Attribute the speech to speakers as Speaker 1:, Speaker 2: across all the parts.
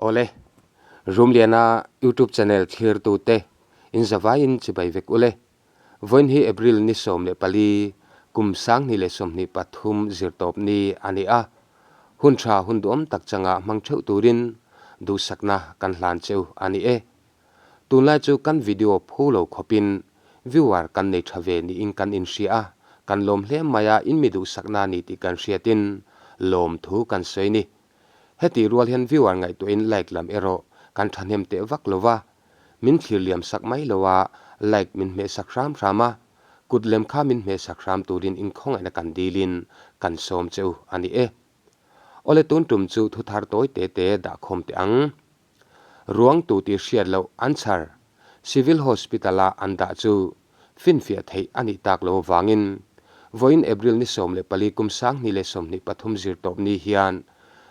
Speaker 1: Awle, Rumliana YouTube channel thlirtute in zavaiin chibai vek ule. Vawiin hi April ni 14, kum 2023 zirtawp ni a ni a. Hun tha hun duhawm tak changa hmang theuh turin duhsakna kan hlan cheu a ni e. Tunlai chu kan video phu lo khawpin viewer kan nei tha ve niin kan inhria a, kan lawm hle mai a, in mi duhsakna a ni tih kan hriatin lawm thu kan sawi ni. Hetih rual hian viewer ngaihtuahin like lam erawh kan thahnem teh vak lo va, min thlir liam sak mai lo a, like min hmeh sak hram hram a, kut lem kha min hmeh sak hram turin inkhawngaihna kan dilin kan sawm che u a ni e. Awle tun tum chu thu thar tawi te te dah khawm teh ang. Ruang tu tih hriat loh an chhar Civil Hospital-a an dah chu finfiah theih a nih tak lo avangin vawiin April ni 14 kum 2023 zirtawp ni hian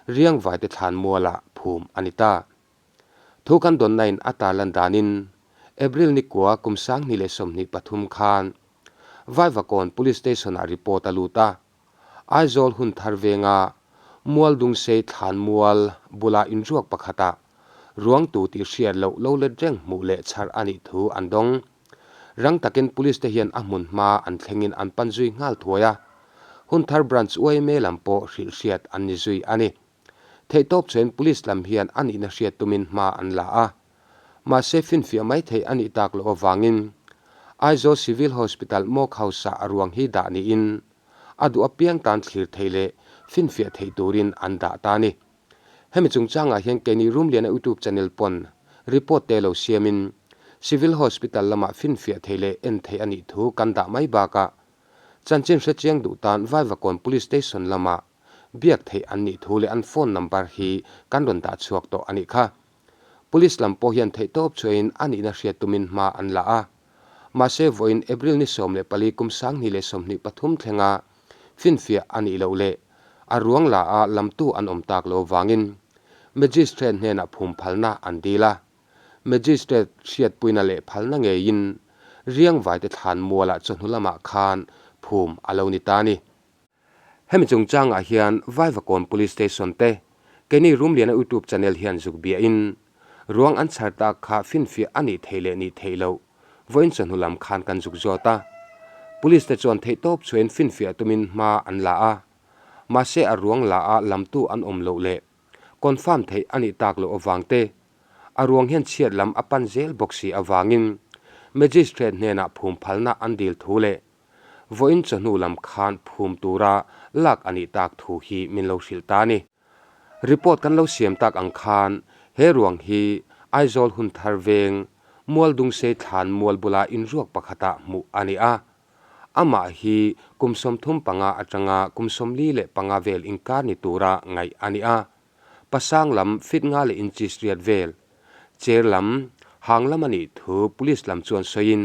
Speaker 1: Riangvaite thlan mualah phum a ni ta. Thu kan dawnnain a tarlan danin April ni kua kum 2023 khan Vaivakawn Police Station-ah report a lut a, Aizawl hun thar venga Mualdungsei thlan mual bula inruak pakhatah ruang tu tih hriat loh lo let reng hmuh leh chhar a nih thu an dawng. Rang takin Police te hian a hmun hma an thlengin an pan zui nghal thuai a, Hunthar Branch yma lam pawh hrilh hriat an ni zui a ni. Theihtawp chuan Police lam hian a nihna hriat tumin hma an la a, mahse finfiah mai theih a nih tak loh avangin Aizawl Civil Hospital Morgue House-ah a ruang hi dah niin a duh apiang tan thlir theih leh finfiah theih turin an dah ta a ni. Hemi chungchangah hian keini Rumliana YouTube channel pawn report te lo siamin Civil Hospital lamah finfiah theih leh en theih a nih thu kan dah mai bakah chanchin hrechiang duh tan Vaivakawn Police Station lamah biak theih an nih thu leh an phone number hi kan rawn dah chhuak tawh a nih kha. Police lam pawh hian theihtawp chhuahin a nihna hriat tumin hma an la a. Mahse vawiin April ni 14 kum 2023 thlenga finfiah a nih loh leh a ruang la a lamtu an awm tak lo vangin Magistrate hnenah phum phalna an dil a. Magistrate hriatpuina leh phalna ngeiin Riangvaite thlan mualah chawhnu lamah khan phum a lo ni ta a ni. Hemi chungchangah hian Vaivakawn Police Station te keini Rumliana YouTube channel hian zuk biahin ruang an chhar tak kha finfiah a nih theih leh nih theih loh vawiin chawhnu lam khan kan zuk zawt a. Police te chuan theihtawp chhuahin finfiah tumin hma an la a, mahse a ruang la a lamtu an awm loh leh confirm theih a nih tak loh avang te a ruang hian chhiat lam a pan zel bawk si avangin Magistrate hnenah phum phalna an dil thu leh Vawiin chawhnu lam khan phum tura lak a nih tak thu hi min lo hrilh ta a ni. Report kan lo siam tak ang khan he ruang hi Aizawl hun thar veng Mualdungsei thlan mual bula inruak pakhatah hmuh a ni a. Amah hi kum 35 atanga kum 45 vel inkar ni tura ngaih a ni a. Pasang lam fit nga leh inches riat vel, chair lam, hang lam a nih thu police lam chuan sawiin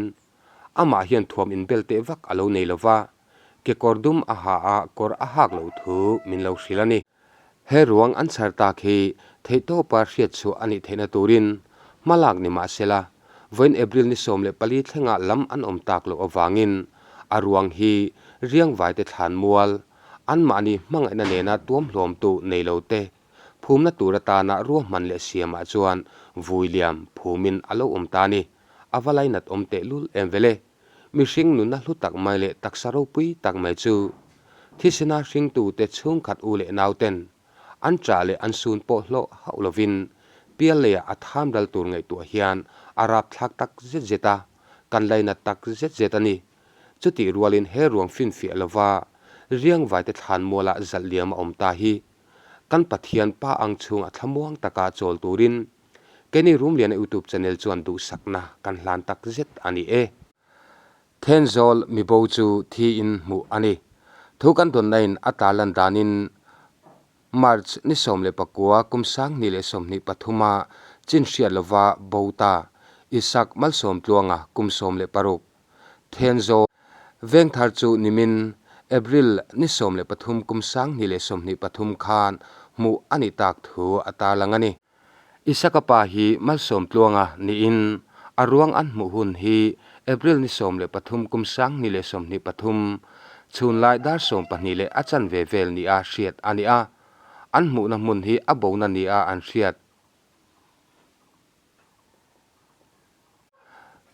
Speaker 1: Amah hian thuam inbel teh vak a lo nei lo va, kekawr dum a ha a, kawr a hak loh thu min lo hrilh a ni. He ruang an chhar tak hi theihtawpa hriat chhuah a nih theihna turin hma lak ni mah sela, vawiin April ni 14 thlenga lam an awm tak loh avangin a ruang hi riangvaite thlan mual, anmahni hmangaihna nena tuamhlawmtu nei lo te phumna tur atana ruahman leh siamah chuan vui liam phumin a lo awm ta a ni. A va lainat awm teh lul em vele. Mihring nunna hlu tak mai leh taksa ropui tak mai chu thisena hringtute chhungkhat u leh nauten an chah leh an sun pawh hlawh hauh lovin pial leiah a tham ral tur ngaihtuah hian a rapthlak tak zet zet a, kan lainat tak zet zet a ni. Chutih rualin he ruang finfiah lova riangvaite thlan mualah zalh liam a awm ta hi kan Pathian pa ang chhungah thlamuang taka chawl turin Keini Rumliana YouTube channel chuan duhsakna kan hlan tak zet a ni e. Thenzawl mibo chu thiin hmuh a ni. Thu kan dawnnain a tarlan danin March ni 19 kum 2023 a chin hriat lova bo ta Isak Malsawmtluanga kum 16 Thenzawl Vengthar chu nimin April ni 13 kum 2023 khan hmuh a nih tak thu a tarlang a ni. Isaka pa hi Malsawmtluanga niin a ruang an hmuh hun hi April ni 13 kum 2023 chhunlai dar 12 leh a chanve vel nia hriat a ni a, an hmuhna hmun hi a bona nia an hriat.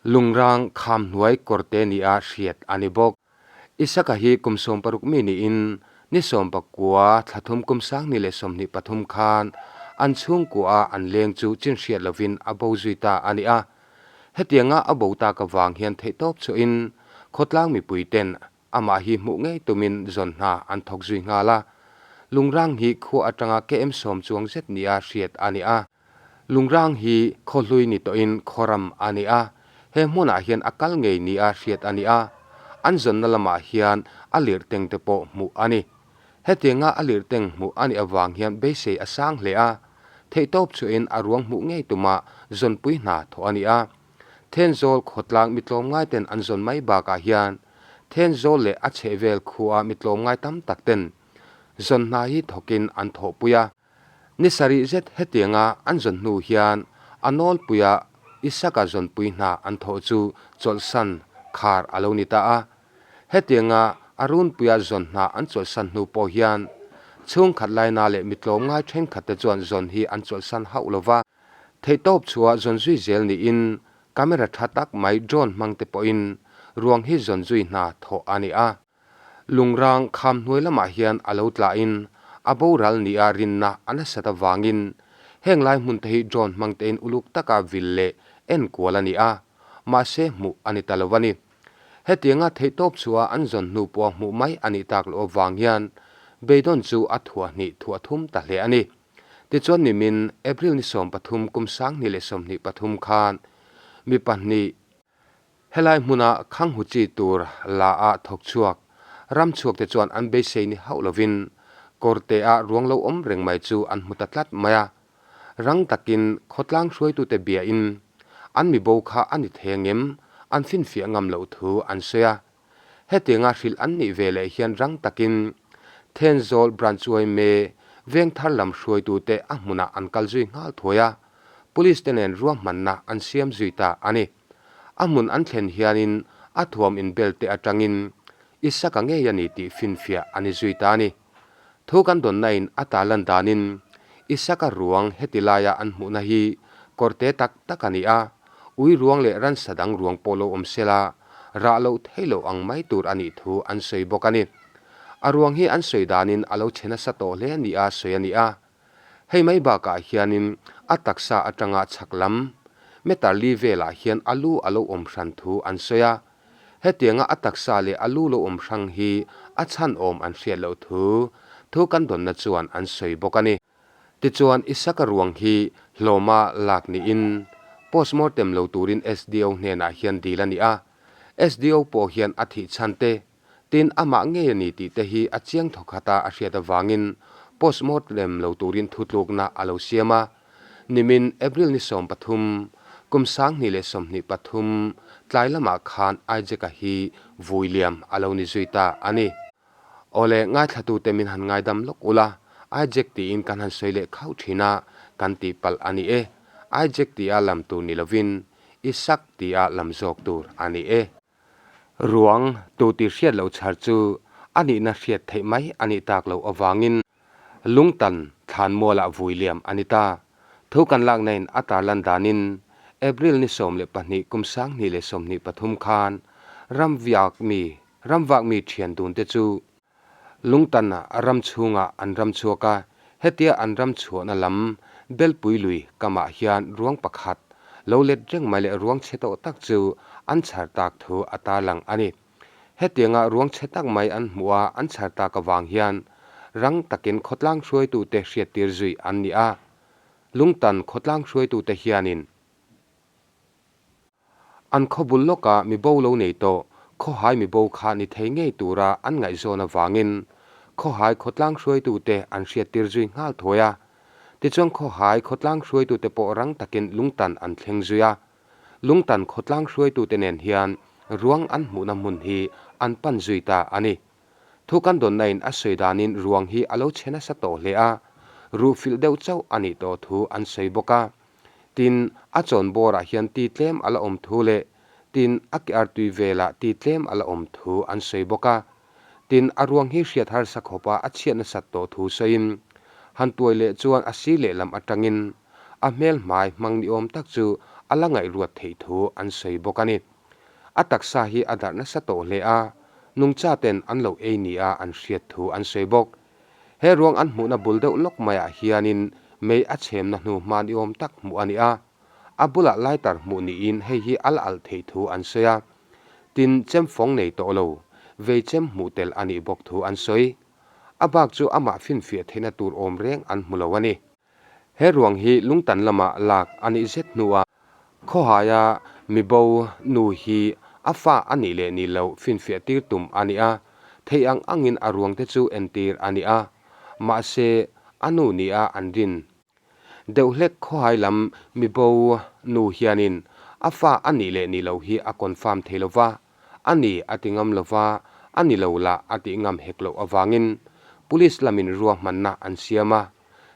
Speaker 1: Lungrang kham hnuai kawrte nia hriat a ni bawk. Isaka hi kum 16 mi niin ni 19 thla thum kum 2023 khan an chhungkua a an leng chu chin hriat lovin a bo zui ta a ni a. Hetianga a bo tak avang hian theihtawp chhuahin khawtlang mipui ten amah hi hmuh ngei tumin zawn hna an thawk zui nghal a. Lungrang hi khua atanga KM 10 chuang zet nia hriat a ni a. Lungrang hi khawhlui ni tawhin khawram a ni a, he hmunah hian a kal ngei nia hriat a ni a, an zawnna lamah hian a lirhteng te pawh hmuh a ni. Hetianga a lirhteng hmuh a nih avang hian beisei a sang hle a, theihtawp chuahin a ruang hmuh ngei tuma zawnpui hna thawh a ni a. Thenzawl khawtlang mi tlawmngai ten an zawn mai bakah hian Thenzawl leh a chhehvel khua mi tlawmngai tam tak ten zawn hna hi thawkin an thawhpui a. Ni sarih zet hetianga an zawn hnu hian a nawlpuia Isaka zawnpui hna an thawh chu chawlhsan khar a lo ni ta a. Hetianga a runpuia zawn hna an chawlhsan hnu pawh hian chhungkhat laina leh mi tlawmngai thenkhatte chuan zawn hi an chawlhsan hauh lo va. Theihtawp chhuah zawn zui zel niin camera tha tak mai drone hmangte pawhin ruang hi zawn zui hna thawh a ni a. Lungrang kham hnuai lamah hian a lo tlahin a boral nia rinna a nasat avangin heng lai hmun te hi drone hmang tein uluk taka vil leh enkual a ni a, mahse hmuh a ni ta lo a ni. Hetianga theihtawp chhuah an zawn hnu pawha hmuh mai a nih tak loh avang hian beidawn chu a thuah hnih thuah thum ta hle a ni. Tichuan nimin April ni 13 kum 2023 khan mi pahnih, Helai hmuna khang hu chi tur la a thawk chhuak ram chhuak te chuan an beisei ni hauh lovin kawrte ah ruang lo awm reng mai chu an hmu ta tlat mai a. Rang takin khawtlang hruaitute bia in an mi bo kha a ni thei angem an finfiah ngam loh thu an sawi a. Hetianga hrilh an nih ve leh hian rang takin Thenzawl Branch yma Vengthar lam hruaitute a hmunah an kal zui nghal thuai a, Police te nen ruahmanna an siam zui ta a ni. A hmun an thlen hianin a thuam inbel te atangin Isaka ngei a ni tih finfiah a ni zui ta a ni. Thu kan dawnnain a tarlan danin Isaka ruang heti laia an hmuhna hi kawrte tak tak a ni a, ui ruang leh ransa dang ruang pawh lo awm sela rah loh theih loh ang mai tur a nih thu an sawi bawk a ni. A ruang hi an sawi danin a lo chhe nasa tawh hle nia sawi a ni a. Hei mai bakah hianin a taksa atanga chhak lam meter li velah hian a lu a lo awm hran thu an sawi a. Hetianga a taksa leh a lu lo awm hrang hi a chhan awm an hriat loh thu thu kan dawnna chuan an sawi bawk a ni. Tichuan Isaka ruang hi hlawma lak niin postmortem lo turin SDO hnenah hian dil a ni a. SDO pawh hian a thih chhan te Tin, amah ngei a ni tih te hi a chiang thawkhat a a hriat avangin postmortem lo turin thutlukna a lo siam a. Nimin April ni 13, kum 2023 tlai lamah khan Isaac-a hi vui liam a lo ni zui ta a ni. Awle, ngaithlatute min han ngaidam lawk ula, Isaac tiin kan han sawi leh khauh thin a, kan tih palh a ni e. Isaac tia lam tur ni lovin Isaac tia lam zawk tur a ni e. Ruang tu tih hriat loh chhar chu a nihna hriat theih mai a nih tak loh avangin Lungtan thlanmualah vui liam a ni ta. Thu kan laknain a tarlan danin April ni 12 kum 2023 khan ramviak mi ramvak mi thian dun te chu Lungtan ram chhungah an ram chhuak a, hetia an ram chhuahna lam Belpui lui kamah hian ruang pakhat lo let reng mai leh ruang chhe tawh tak chu an chhar tak thu a tarlang a ni. Hetianga ruang chhe tak mai an hmuh a an chhar tak avang hian rang takin khawtlang hruaitute hriattir zui an ni a. Lungtan khawtlang hruaitute hianin An khaw bul lawkah mi bo lo nei tawh, khawhai mi bo kha ni thei ngei tura an ngaihzawn avangin khawhai khawtlang hruaitute an hriattir zui nghal thuai a. Tichuan khawhai khawtlang hruaitute pawh rang takin lungtan an thleng zui a. Lungtan khawtlang hruaitute nen hian ruang an hmuhna hmun hi an pan zui ta a ni. Thu kan dawnnain a sawi danin ruang hi a lo chhe nasa tawh hle a, ruh filh deuh chauh a nih tawh thu an sawi bawk a. Tin, a chawn bawrah hian ti tlem a la awm thu leh tin, a ke artui velah ti tlem a la awm thu an sawi bawk a. Tin, a ruang hi hriat harsa khawpa a chhiat nasat tawh thu sawiin, han tuai leh chuan a si lehlam atangin a hmel hmai hmang ni awm tak chu a la ngaihruat theih thu an sawi bawk a ni. A taksa hi a darh nasa tawh hle a, nungcha ten an lo ei nia an hriat thu an sawi bawk. He ruang an hmuhna bul deuh lawk maiah hianin mei a chhemna hnu hman i awm tak hmuh a ni a, a bulah lighter hmuh niin hei hi a la alh theih thu an sawi a. Tin, chem fawng nei tawh lo, vei chem hmuh tel a nih bawk thu an sawi. A bak chu amah finfiah theihna tur awm reng an hmu lo a ni. He ruang hi lungtan lamah lak a nih zet hnuah khawhaia mibo nu hi a fa a nih leh nih loh finfiah tir tum a ni a, theih ang angin a ruang te chu entir a ni a, mahse a nu nia an rin deuh hlek khawhai lam mibo nu hianin a fa a nih leh nih loh hi a confirm thei lo va, A ni a ti ngam lova, a ni lo lah a tih ngam hek loh avangin Police lamin ruahmanna an siam a.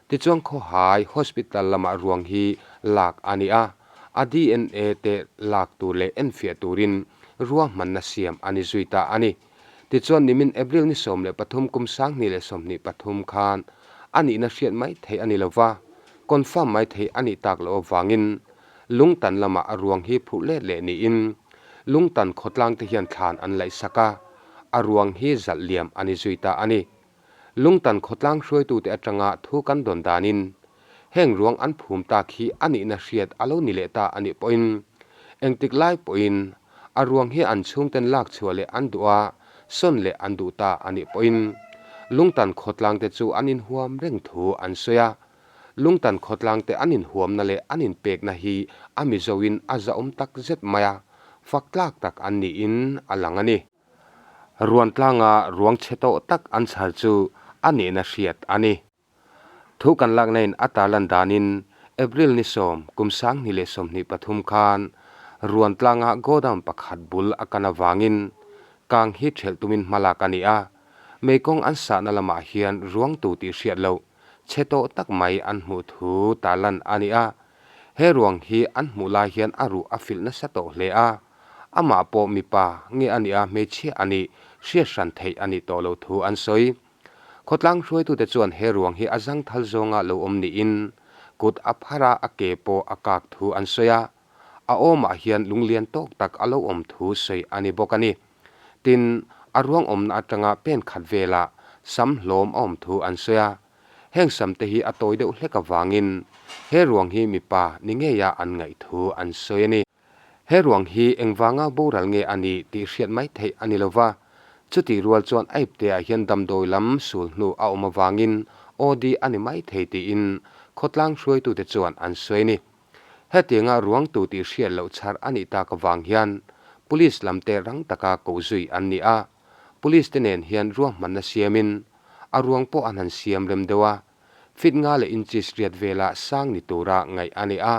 Speaker 1: Tichuan Khawhai Hospital lamah ruang hi lak a ni a, a DNA te lak tur leh enfiah turin ruahmanna siam a ni zui ta a ni. Tichuan nimin April ni 13 kum 2023 khan a nihna hriat mai theih a ni lova, confirm mai theih a nih tak loh avangin Lungtan lamah a ruang hi phurh let leh niin Lungtan khawtlang te hian thlan an laihsak a, a ruang hi zalh liam a ni zui ta a ni. Lungtan khawtlang hruaitute atanga thu kan dawn danin heng ruang an phum tak hi a nihna hriat a lo ni leh ta a nih pawhin engtik lai pawhin a ruang hi an chhungten lak chhuah leh an duh a, sawn leh an duh ta a nih pawhin Lungtan khawtlang te chu an inhuam reng thu an sawi a. Lungtan khawtlangte an inhuamna leh an inpekna hi a Mizoin a zahawm tak zet mai a, fak tlak tak an niin a lang a ni. Ruantlanga ruang chhe tawh tak an chhar chu a nihna hriat a ni. Thu kan lakna-in a tarlan danin April ni 10 kum 2023 khan Ruantlanga godown pakhat bul a kan avangin kang hi ṭhelh tumin hmalak a ni a, meikawng an sahna lamah hian ruangtu tih hriat loh Chhe tawh tak mai an hmuh thu tarlan a ni a, he ruang hi an hmuh lai hian a ruh a filh nasa tawh hle a, amah pawh mipa nge a nih a hmeichhia a nih hriat hran theih a nih tawh loh thu an sawi. Khawtlang hruaitute chuan he ruang hi a zangthal zawnga lo awm niin kut a phar a, a ke pawh a kak thu an sawi a, a awmah hian lunglian tawk tak a lo awm thu sawi a ni bawk a ni. Tin, a ruang awmna atanga pen khat velah sam hlawm a awm thu an sawi a, heng sam te hi a tawi deuh hlek avangin he ruang hi mipa ni ngeia an ngaih thu an sawi a ni. He ruang hi engvanga boral nge a nih tih hriat mai theih a ni lova, chutih rual chuan a ipteah hian damdawi lam sul hnu a awm avangin OD a ni mai thei tiin khawtlang hruaitute chuan an sawi a ni. Hetianga ruangtu tih hriat loh chhar a nih tak avang hian Police lamte rang taka koh zui an ni a, Police te nen hian ruahmanna siamin a ruang pawh an han siam rem deuh a, feet nga leh inches riat vela sang ni tura ngaih a ni a.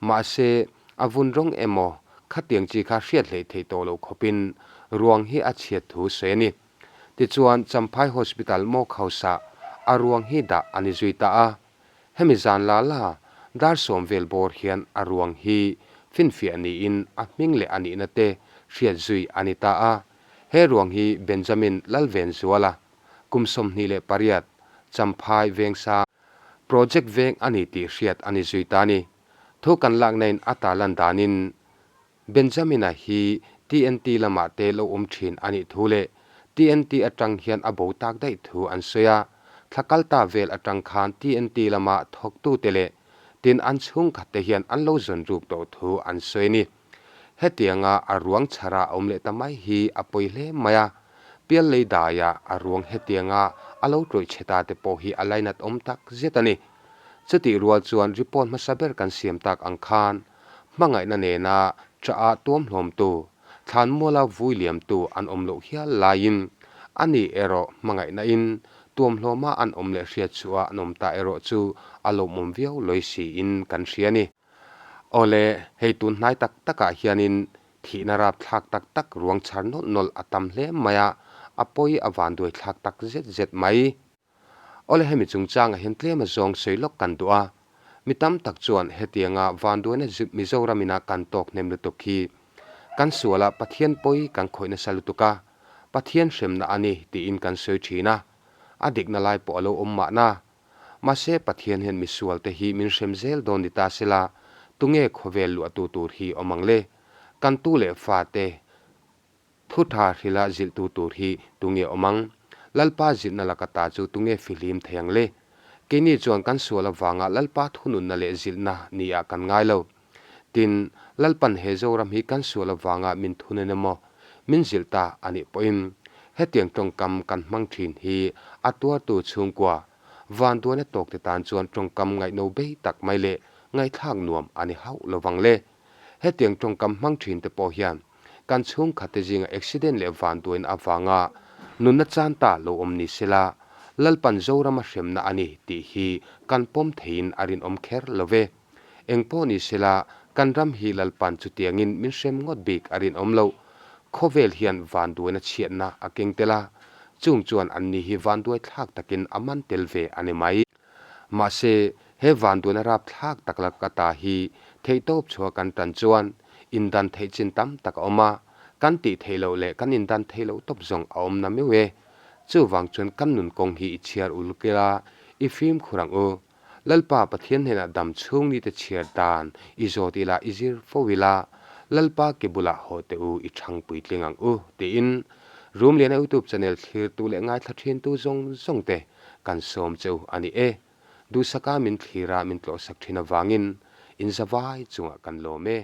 Speaker 1: Mahse, a vun rawng emaw khatiang chi kha hriat hleih theih tawh loh khawpin ruang hi a chhiat thu sawi a ni. Tichuan, Champhai Hospital Morgue House-ah a ruang hi dah a ni zui ta a. Hemi zan la la, dar sawm vel bawr hian a ruang hi finfiah niin a hming leh a nihna te hriat zui a ni ta a. He ruang hi Benjamin Lalvenzuala, kum 28, Champhai Vengsa Project veng a ni tih hriat a ni zui ta a ni. Thu kan lakna-in a tarlan danin Benjamin-a hi TNT lamah te lo awm thin a nih thu leh TNT atang hian a bo tak daih thu an sawi a, thla kal ta vel atang khan TNT lama thawktute leh tin an chhungkhat te hian an lo zawn ruk tawh thu an sawi a ni. Hetianga a ruang chhara a awm leh ta mai hi a pawi hle mai a, Piallei daia a ruang hetianga a lo tawih chhe ta te pawh hi a lainat awm tak zet a ni. Chutih rual chuan report hmasa ber kan siam tak ang khan Hmangaihna nena ṭah-ah tuamhlawmtu, thlanmuala vui liamtu an awm loh hial laiin, ani erawh hmangaihna-in tuamhlawma an awm leh hriat chhuah an awm ta erawh chu a lawmawm viau lawi siin kan hria a ni. Awle, hei tun hnai tak takah hianin thihna rapthlak tak tak ruang chhar nawlh nawlh a tam hle mai a, a pawi a vanduai thlak tak zet zet mai. Awle hemi chungchangah hian tlem a zawng sawi lawk kan duh a, mi tam tak chuan hetianga vanduaina Mizoram ina kan tawk hnem lutuk hi kan suala Pathian pawi kan khawih nasa lutuk a, Pathian hremna a ni tiin kan sawi thin a, a dikna lai pawh a lo awm mahna. Mahse Pathian hian misualte hi min hrem zel dawn ni ta sela, Tunge khawvel luahtu tur hi awm ang le? Kan tu leh fate thu tha hrila zilhtu tur hi tunge awm ang? Lalpa zilhna laka ta chu tunge fihlim thei ang le? Keini chuan kan sual avanga Lalpa thununna leh zilhna niah kan ngai lo. Tin, Lalpan he Zoram hi kan sual avanga min thunen emaw, min zilh ta a nih pawhin, hetiang tawngkam kan hmang thin hi a tuartu chhungkua, vanduaina tawkte tan chuan tawngkam ngaihno bei tak mai leh ngaihthlak nuam a ni hauh lovang le. Hetiang tawngkam hmang thinte pawh hian kan chhungkhatte zinga accident leh vanduaina avanga nunna chan ta lo awm ni sela, Lalpan Zorama hremna a ni tih hi kan pawm theiin a rinawm kher lo ve. Eng pawh ni sela, kan ram hi Lalpan chutiangin min hrem ngawt bik a rinawm loh. Khawvel hian vanduaina chhiatna a keng tel a, chung chuan anni hi vanduai thlak takin a man tel ve a ni mai. Mahse, he vanduaina rapthlak tak laka ta hi theihtawp chhuah kan tan chuan indan theih chin tam tak a awm a, kan tih theih loh leh kan indan theih loh tawp zawng a awm na meuh e. Chuvang chuan kan nun kawng hi i chhiar uluk ila, i fimkhur ang u. Lalpa Pathian hnenah dam chhung nite chhiar dan i zawt ila i zir fo ila, Lalpa ke bulah haw teh u i thang puitling ang u, tiin Rumliana YouTube channel thlirtu leh ngaithla thintu zawng zawng te kan sawm che u a ni e. Duhsaka min thlira min tlawhsak thin avangin in zavai chungah kan lawm e.